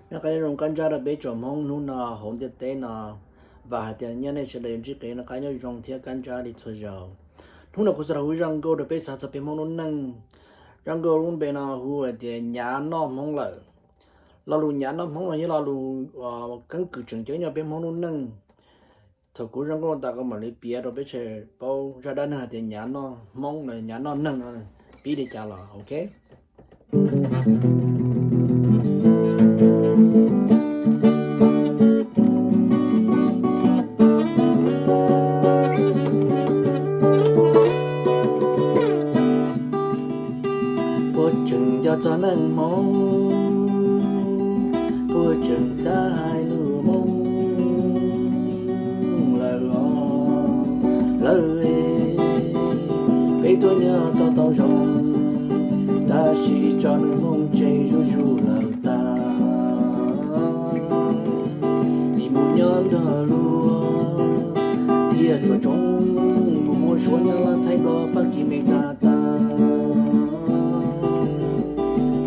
Noj qab nyob zoo kab ntsab rau peb tsoom Hmoob hnub no hauv ntiaj teb no. Vam hais tias nyob nej sawv daws yuav ntsib kev noj qab nyob zoo thiab kab ntsab li txhua zaus. Hnub no kuv xav los hu zaj nkauj rau peb xav txog peb Hmoob lub neej. Zaj nkauj lub npe no hu hais tias Nyav noj Hmoob lawm. Lo lus nyav noj Hmoob no yog lo lus keeb kwm tseem ceeb nyob peb Hmoob lub neej. Thaum kuv zaj nkauj tas kuv mam li piav rau peb sawv daws paub zaj dab neeg hais tias nyav noj Hmoob no nyav noj neeg no pib li cas los ok. Puas tseem nco txog neej Hmoob, puas tseem xav hais lus Hmoob lawm os lawm. Peb tuaj nyob tau tau zoo, tab sis tso neeg Hmoob tseg zuj zus lawm tag. Vim mus nyob nrog luag thiaj tsuas tsoom, mus muaj suab Nyab Laj Thaib Nplog Fab Kis Mes Kas tag.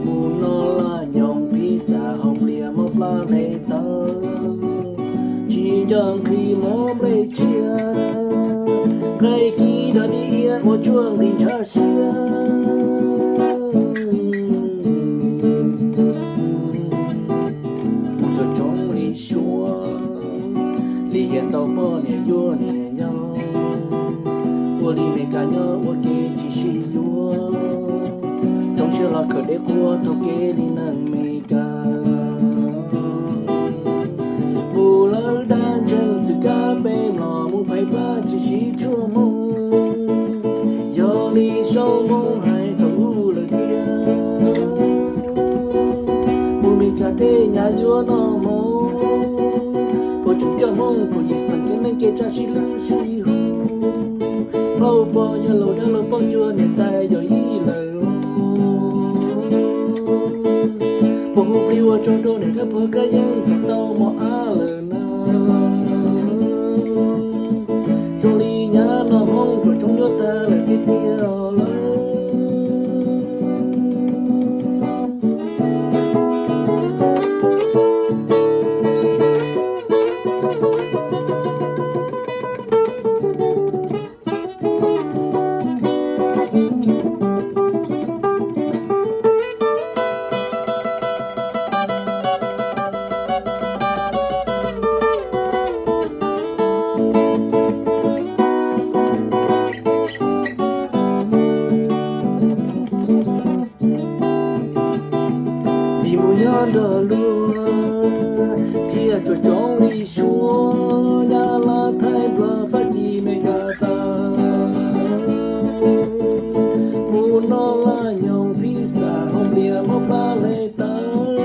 Mus noj laj nyoos phiv xam hauv plias mob plab hle tawv, tsis nco nqhis mob nplej tsiaj, nqaij kib dog dig iab ua tsuag nqhis ntshav siab. Mus tsuas tsoom li suav, li hiav ntau poj niam yuav niam yau, ua li Mes Kas nyob ua ke tsis sib yuav, tsoom siab los khawm deb quaj taug kev li neeg Mes Kas. Mus lawv dab ntseeg txwm kab peb mlom mus phais plab tsis siv tshuaj Hmoob, yog li zoo Hmoob hais thaum ub lawm tiag. Mus Mes Kas tej nyav yuav noj Hmoob, puas tseem coj Hmoob puas yim xeem kev neej kev tsav sib hlub sib hu. Phauj pog yawg laus dab laug poj ntsuag niam tais yawm yij lawm, puas hu plig ua tsaug rau niam dab pog Kab Yeeb thaum tau mos ab lawm na. Zoo li nyav noj Hmoob tsuas tsoom nyuaj tag lawm tiag tiag lawm. Vim mus nyob nrog luag thiaj tsuas tsoom li suav Nyab Laj Thaib Nplog Fab Kis Mes Kas tag. Mus noj laj nyoos phiv xam hauv plias mob plab hle tawv,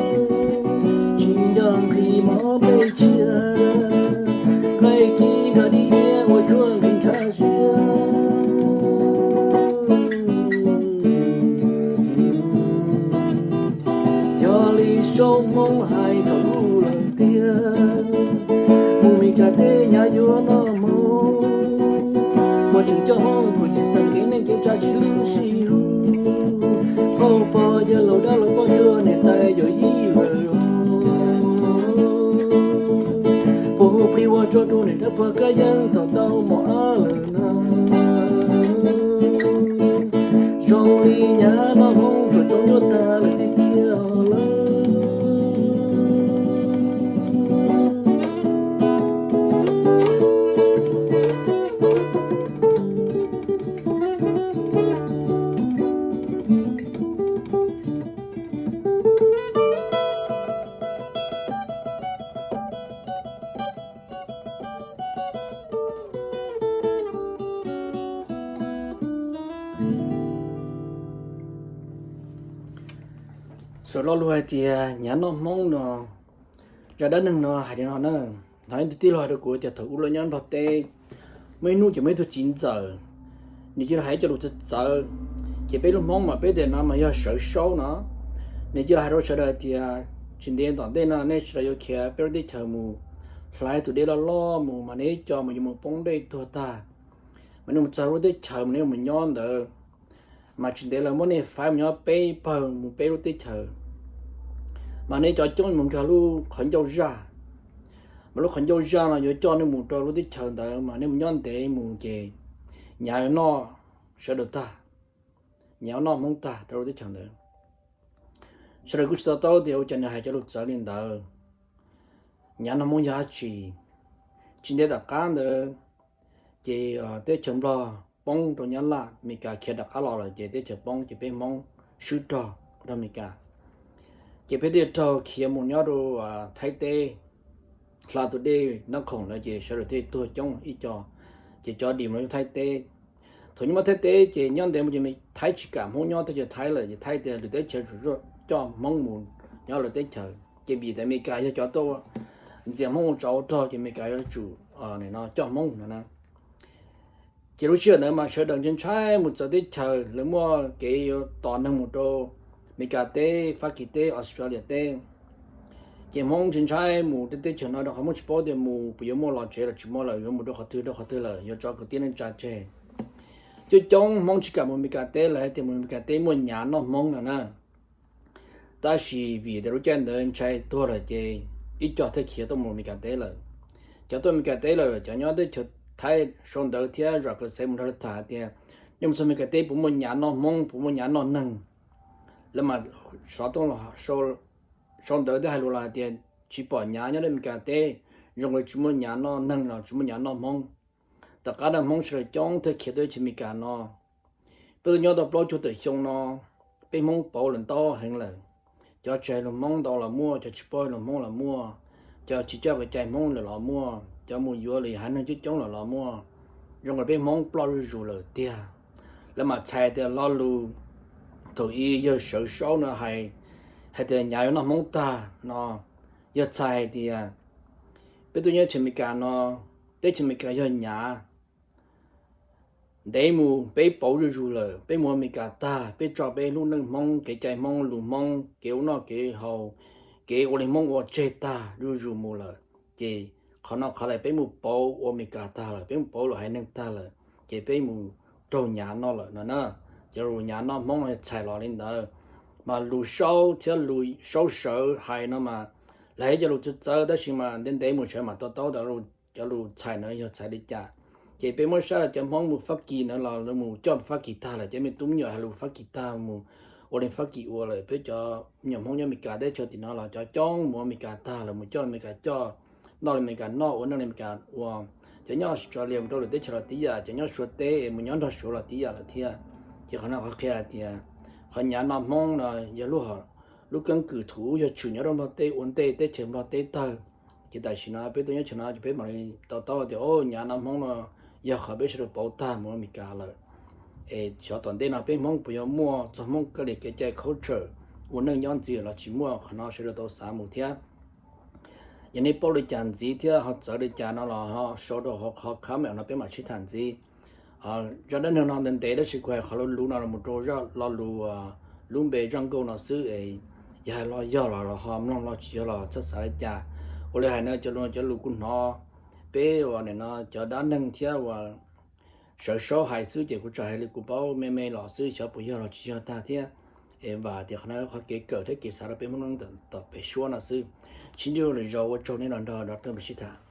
tsis nco nqhis mob nplej tsiaj, nqaij kib dog dig iab ua tsuag nqhis ntshav siab. Yog li zoo Hmoob hais thaum ub lawm tiag, mus Mes Kas tej nyav yuav noj Hmoob, puas tseem coj Hmoob puas tsis xeem kev neej kev tsav sib hlub sib hu. Phauj pog yawg laus dab laug poj ntsuag niam tais yawm yij lawm, puas hu plig ua tsaug rau niam dab pog Kab Yeeb thaum tau mos ab lawm na. Zoo li nyav noj Hmoob tsuas tsoom nyuaj tag lawm tiag tiag lawm. Xav lo lus hais tias nyav noj Hmoob no, zaj dab neeg no hais li no na. Hnov ib tug tij laug hais rau kuv tias thaum ub lawv nyob Nplog teb, muaj ib hnub ces muaj ib tug txiv ntxawm, nws cia li hais cov lus txawv txawv, ces peb lub Hmoob mas peb tias no mas yog sawv saub no. Nws cia li hais rau sawv daws tias tsis ntev tom ntej no nej sawv daws yuav khiav peb lub teb chaws mus, hla tus dej loj loj mus mas nej ib co mas yuav mus poob dej tuag tag. Mas nej mus txog lub teb chaws mas nej mus nyob ntawd, mas tsis ntev lawm muab nej faib mus nyob peb pawg mus peb lub teb chaws. Mas nej cov coob mus nkag lub qhov ncauj zaj, mas lub qhov ncauj zaj no yuav coj nej mus rau lub teb chaws ntawd, mas nej mus nyob ntev mus ces nyav yuav noj sawv daws tag, nyav yuav noj Hmoob tag rau lub teb chaws ntawd. Sawv daws kuj tsis to taub tias ua cas nws hais cov lus txawv li ntawd. Nyav noj Hmoob yog dab tsi? Tsis ntev tom qab ntawd ces teb chaws Nplog poob rau Nyab Laj, Amelikas khiav rov qab los lawm ces teb chaws poob ces peb Hmoob swb rog rau Amelikas. Ces peb thiaj raug khiav mus nyob rau Thaib teb, hla tus dej Nab Khoom ntawd ces sawv daws thiaj tuag coob ib co. Ces cov dim mus nyob Thaib teb. Thaum nyob Thaib teb ces nyob ntev mus ces Thaib tsis kam Hmoob nyob teb chaws Thaib lawm, ces Thaib tias lwm teb chaws tsum coj Hmoob mus nyob lwm teb chaws. Ces vim tias Amelikas yog cov tuaj ntxias Hmoob ua tsov ua rog ces Amelikas yuav tsum coj Hmoob no na. Ces lub sij hawm ntawd mas sawv daws ntshai ntshai mus txawv teb chaws, lawv muaj kev yuav tos neeg mus rau Amelikas teb, Fab Kis teb, Australia teb. Ces Hmoob ntshai ntshai mus rau teb chaws no rau qhov Hmoob tsis paub tias mus puas yuav muaj los tsev los tsis muaj lawm, yuav mus rau qhov twg rau qhov twg lawm, yuav tso kwv tij neej tsa tseg. Coob coob Hmoob tsis kam mus Amelikas teb, lawv hais tias mus Amelikas teb muaj nyav noj Hmoob no na. Tab sis vim tias lub caij ntawd ntshai tuag lawm ces ib co thiaj khiav tuaj mus Amelikas teb lawm. Cov tuaj Amelikas teb lawm cov nyob teb chaws Thaib sau ntawv thiab zom kawv xev mus nrog lawv tham hais tias nej mus txog Amelikas teb puas muaj nyav noj Hmoob, puas muaj nyav noj neeg. Lawv mas xov tooj los sau ntawv thiab hais lus los hais tias tsis pom nyav nyob rau Amelikas teb, zoo nkaus tsis muaj nyav noj neeg los tsis muaj nyav noj Hmoob. Tom qab no Hmoob sawv daws coob thiaj khiav tuaj teb chaws Amelikas no. Peb tuaj nyob tau plaub caug tawm xyoo no, peb Hmoob pauv lawm ntau heev lawm. Cov tsis hais lus Hmoob ntau los muaj, cov tsis paub hais lus Hmoob los muaj, cov tsis coj kev cai Hmoob lawm los muaj, cov mus yuav lwm haiv neeg coob coob lawm los muaj. Zoo nkaus peb Hmoob ploj zuj zus lawm tiag. Lawv mam txhais tias lo lus thaum ub yawg Sawv Saub no hais, hais tias nyav yuav noj Hmoob tag no, yog txhais hais tias peb tuaj nyob teb chaws Amelikas no, teb chaws Amelikas yog nyav. Ntev mus peb pauv zuj zus lawm, peb mus Amelikas tag, peb tso peb lub neej Hmoob, kev cai Hmoob, lus Hmoob, kev ua noj kev haus, kev ua li Hmoob ua tseg tag zuj zus mus lawm. Ces qhov no qhov tias peb mus pauv ua Amelikas tag lawm, peb mus pauv lwm haiv neeg tag lawm, ces peb mus raug nyav noj lawm no na. Ces lus nyav noj Hmoob no txhais los li ntawd. Mas lus Saub thiab lus Saub Sawv hais no mas lawv hais cov lus txawv txawv tab sis mas ntev ntev mus sawv mam to taub tias cov lus txhais no yog txhais li cas. Ces peb muab saib los cov Hmoob mus Fab Kis ntawd los lawv mus coj Fab Kis tag lawm, cov me tub me nyuam hais lus Fab Kis tag mus ua li Fab Kis ua lawm. Peb cov me nyuam Hmoob nyob Amelikas teb chaws tim no los cov coob mus Amelikas tag lawm, mus coj Amelikas coj, noj li Amelikas noj, ua neej li Amelikas ua. Cov nyob Australia mus rau lwm teb chaws los tib yam, cov nyob Suav teb mus nyob nrog Suav los tib yam lawm thiab. Ces qhov no qhov qhia hais tias qhov nyav noj Hmoob no yog lub, lub keeb kwm thaum ub yog tshwm nyob rau Nplog teb ua ntej teb chaws Nplog teb tawg. Ces tam sim no peb tuaj nyob chaw no ces peb mam li to taub tias o nyav noj Hmoob no yog qhov peb sawv daws pauv tag mus Amelikas lawm. Es xyov tom ntej no peb Hmoob puas yuav muaj txog Hmoob kab li kev cai culture ua neej nyob ntxiv los tsis muaj, qhov no sawv daws tau xav mus thiab. Yog nej paub li cas ntxiv thiab ho txawv li cas no los ho sau rau hauv qhov comment no peb mam sib tham ntxiv. Zaj dab neeg no ntev ntev tab sis kuv hais qhov luv luv no los mus rau zaj lo lus, lub npe zaj nkauj no xwb es yog hais los yog los los ho mloog los tsis yog los txhob xav li cas. Ua li hais no cov lus, cov lus kuv hnov peb uas nim no cov dab neeg thiab uas Sawv Saub hais xwb ces kuv tsuas hais li kuv paub me me los xwb, xyov puas yog los tsis yog tag thiab. Es vam tias qhov no qhov kev kawm thiab kev xav rau peb Hmoob Nab tom pem suab no xwb. Sib ntsib lwm zaus, ua tsaug nej los nrog dov tawg pes sib tham.